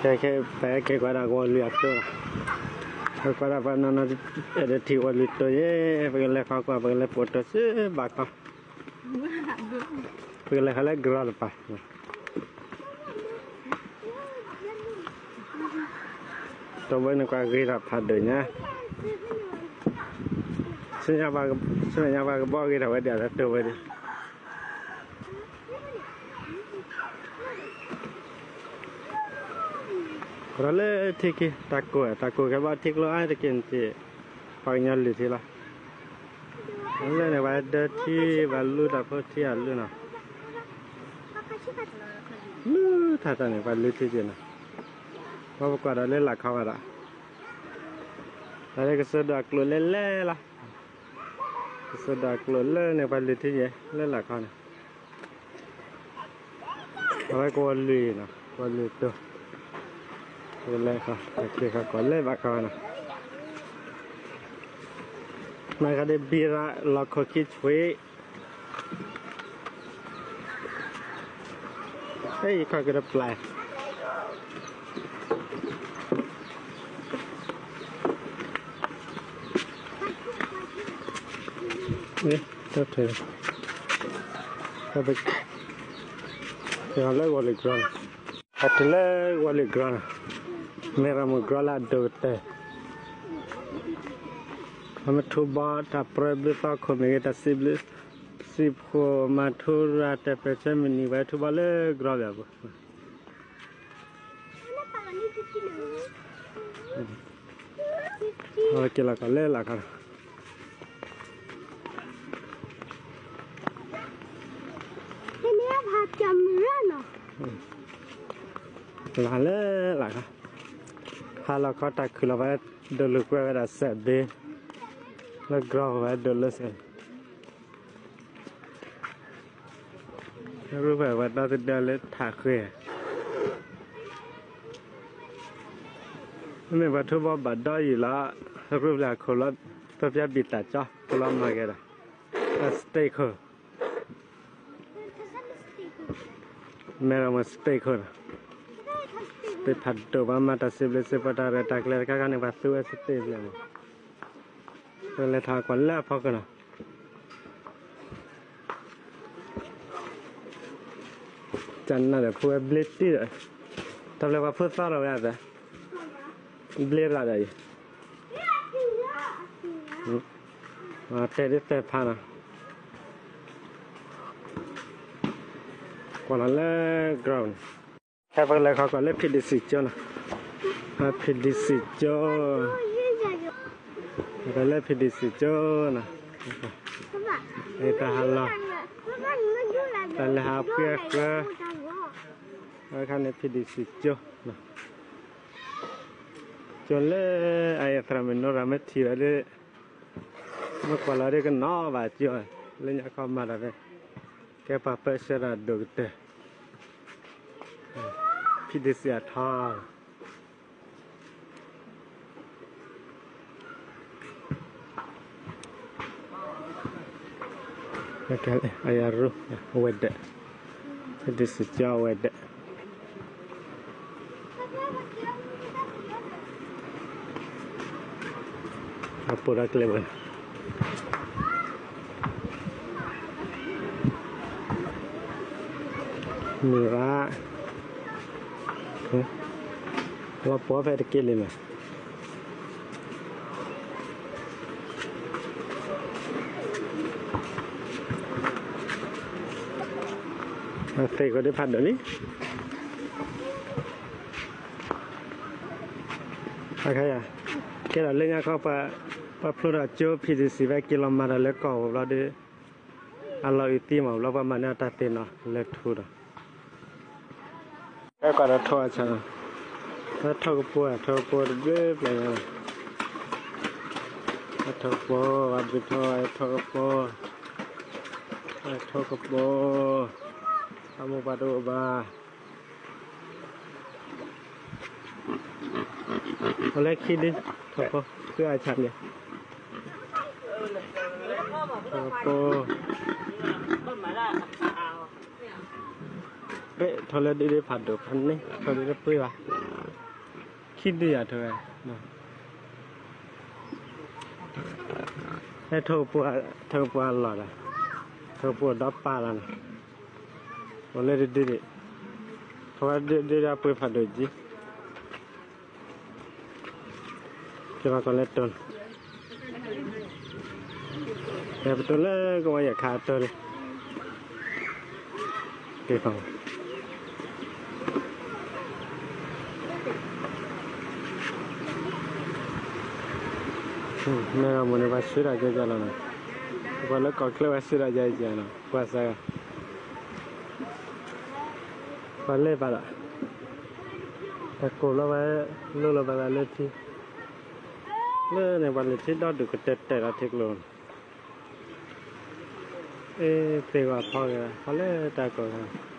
ခဲခဲ ပကဲကွၢ်ဒၣ်ကဝီၤလွံၢ်အကျိလီၤ. ပကွၢ်ဒၣ်ပှၤနီၢ်နီၢ် အဲၣ်ဒိးထံၣ်ကဝီၤလွံၢ်တိၤယဲ, ပကလဲၤခီကွၢ် ပကလဲၤပိာ်တိၤစ့ၢ်ဘၣ်ခီ, ပကလဲၤခီလၢကရီတပၤ, တိၤဘၣ်န့ၣ်ကွၢ်ဂ့ၤထီၣ်ဖးဒိၣ်ညါ, ဆူညါပှၤကဘီဂ့ၤထီၣ်ဝဲဒၣ်လၢတိၤဝဲဒၣ် ဒီးလၢထံခံ တၢ်ကိၢ် တၢ်ကိၢ်ကဲဘၣ်ထံကျိအါတက့ၢ်န့ၣ် ပှၤကညီလုၢ်ထံလီၤ. လၢန့ၣ် ပှၤဒၢထံ ပှၤလူထီၣ်ဖိထံအလုၢ်နီၤ, လုၢ်ထီၣ်တၢ်န့ၣ် ပှၤလုၢ်ထံက့ၤနီၤ, ပှၤပကွၢ်ဒီးလၢလာ်ခီဘၣ်ဒီး တၢ်လၢကစၢၢ်ဒိၣ်အကျိၤလဲၣ်လဲၣ်လီၤ. ကစၢၢ်ဒိၣ်အကျိၤလၢန့ၣ် ပှၤလုၢ်ထံယဲၢ် လၢလာ်ခီန့ၣ်, အဝဲကဝီၤလွံၢ်နီၤ, ကဝီၤလွံၢ်တိၤ, လဲၤခီ က့ၤခီကိးလဲၤဘၣ်ခီနီၤ, မၤခါဒ်ဘံရၣ်လီၤခိၣ်ခံဆွံ ဟဲ ယခီက့ၤတပျၢ်, တၢ်ထုး, လၢဂီၤလံၤကရီန့ၣ်, ဟဲတုၤလၢဂီၤလံၤကရီန့ၣ်, မ့ၢ်ရမုၢ်ကရီလၢအဒိၣ်ကတၢၢ် အမ့ၢ်ထူဘီတၢ်ပြၢဘျုးသီခိၣ်မ့ၢ်ဂ့ၤ တၢ်စံးဘျုး စံးဖှိၣ်မၤထူရၤတဲာ်ပဲာ်ဆှၢမုၢ်နံၤ ပှၤထူဘီလၢကရီဘၣ်ပူၤ, အဝဲက့ၤလီၤကီးလၢလာ်ခီနီၤ, လၢလၢလာ်ခီ, ဟါလီၤခီတၢ်ခုၣ်လီၤ ပှၤဒိးလူၤကွဲဝဲဒၣ်စဲးဘ့ လၢကရီပူၤ ပှၤဒိးလူၤစဲး ရူၢ်ဖဲပှၤဒီသဒၢလၢထးဃ့, မ့ၢ်ပှၤထူဘီဘၣ်ဒီယံာ်လီၤ, ရူၢ်ဖဲခိၣ်လီၤ, ပပျၢ်ဘံၣ်တၢ်ကၠီ ခိၣ်လီၤမၤဂ့ၤဒီး, အ state ခိၣ်, မဲရမ့ၢ် state ခိၣ်နီၤ, state ဖးဒိၣ် ပှၤမၤတၢ်စံးဘျုးစံးဖှိၣ်တၢ်ရဲၣ်တၢ်ကျဲၤတခါခါန့ၣ် ပှၤသူဝဲ state ဖျဲၣ်မး, ပလဲၤထီၣ်ကွၢ်လၢအဖီခိၣ်နီၤ ကနၣ်ဒီးဖိဝဲဘျ့တံၢ်ဒီး, တၢ်ဘျဲပှၤဖိသီထီၣ်ဝဲအသး, ဘျ့ရၤဒီးအံၤ, တဲဒ်သဲးဖးနီၤ, ကွၢ်လီၤလၢ ground န့ၣ်, ဟဲပကလဲၤခီကွၢ်လၢ ဖံးဒံးစံၣ်ကၠိနီၤ, ဖံးဒံးစံၣ်ကၠိ, ပကလဲၤ ဖံးဒံးစံၣ်ကၠိနီၤ, တၢ်ဟးလီၤ, တၢ်လဲၤဟးပှဲၤဃၢၤ, အခါန့ၣ် ဖံးဒံးစံၣ်ကၠိနီၤ, ကၠိလၢအအံၤသရၣ်မုၣ်နိရၤမ့ၢ်ထံၣ်ဝဲဒၣ် မ့ၢ်ကွၢ်လီၤဒ်ကနီၤဘၣ်ကၠိ, လၢညါခီမၤတၢ်ဖဲ ကဲပှၤပၢဆှၢတၢ်ဒိၣ်ကတၢၢ်, ဖံးဒံးစံၣ်အထီ အယၤရူ အဝဲဒၣ်, ဖံးဒံးစံၣ်ကၠိအဝဲဒၣ်, အပိာ်ဒီးကျဲဘၣ်န့ၣ် မုၢ်ရၣ်, လီၤပှီၢ်ဖဲတက့ၢ်လံမး, သ့ၣ်ဃိဒ်ဖးဒိၣ်လံ အခါယၤ, ကဲဒီးလၢညါခီ ပှၤဖျိထီၣ်ကၠိ ဖံးဒံးစံၣ် ဖဲက့ၤလီၤမၤတၢ်လၢကီၢ်ပူၤဘျီဒီး အလီၤအုးသံမး ဘျီပှၤမၤန့ၢ်အတၢ်သ့ၣ်နီၣ်လၢထူဒီး, ဟဲကွၢ်ဒီးထိၣ်အဆၣ်, ထိၣ်ကပိာ် ထိၣ်ကပိာ်တဘျုးပျဲၢ်ညါ, ထိၣ်ကပိာ် ဝဲဘုးထိၣ် ထိၣ်ကပိာ်, ထိၣ်ကပိာ်, အမိၢ်ပှၢ်တအိၣ်ဘၣ် အလၢခံဒု ထိၣ်ဖိ ဃုအဆၣ်န့ၣ် ထိၣ်ဖိ, ထိၣ်လၢဒုးဒုးဖးဒိၣ်ဖးန့ၣ် ထိၣ်ဒုးတပှ့ၤဘၣ်, ခံဒုယၤထၢဝဲ, ဟဲ ထိၣ်ကပူၤအလီၢ်ဒီး, ထိၣ်ကပူၤဒီပၢ်လီၤန့ၣ်, အိၣ်လၢတဒုဒံး, ထီၣ်ဝဲဒုဒုဒၣ်ပှ့ၤဖးဒိၣ်ကံ ကဘၣ်ကီးလၢတိၢ်န့ၣ်, ပတိၢ်လၢကဝီၤယဲၢ်ခါအတိၢ်လံ, က့ၤဖး မ့ၢ်မနုၤပှၤဆှၢတၢ်ကဲကဲလီၤနီၤ, ပှၤလၢကီၢ်ချၢပှၤဆှၢတၢ်ယဲယဲနီၤ ပှၤစးဂၤ, ပှၤလဲၤပာ်ဒီး, တၢ်ကိၢ်လီၤဝဲ, လိၣ်လီၤပာ်သးလၢထံ, လၢန့ၣ် ပှၤလဲၤထံဒီဒူၣ်ကတဲာ်တဲာ်လီၤထံကျိန့ၣ်, အ့ သ့ၣ်ဂီၤဖီဂ့ၤ ဖီလၢတၢ်ကိၢ်ဂၤ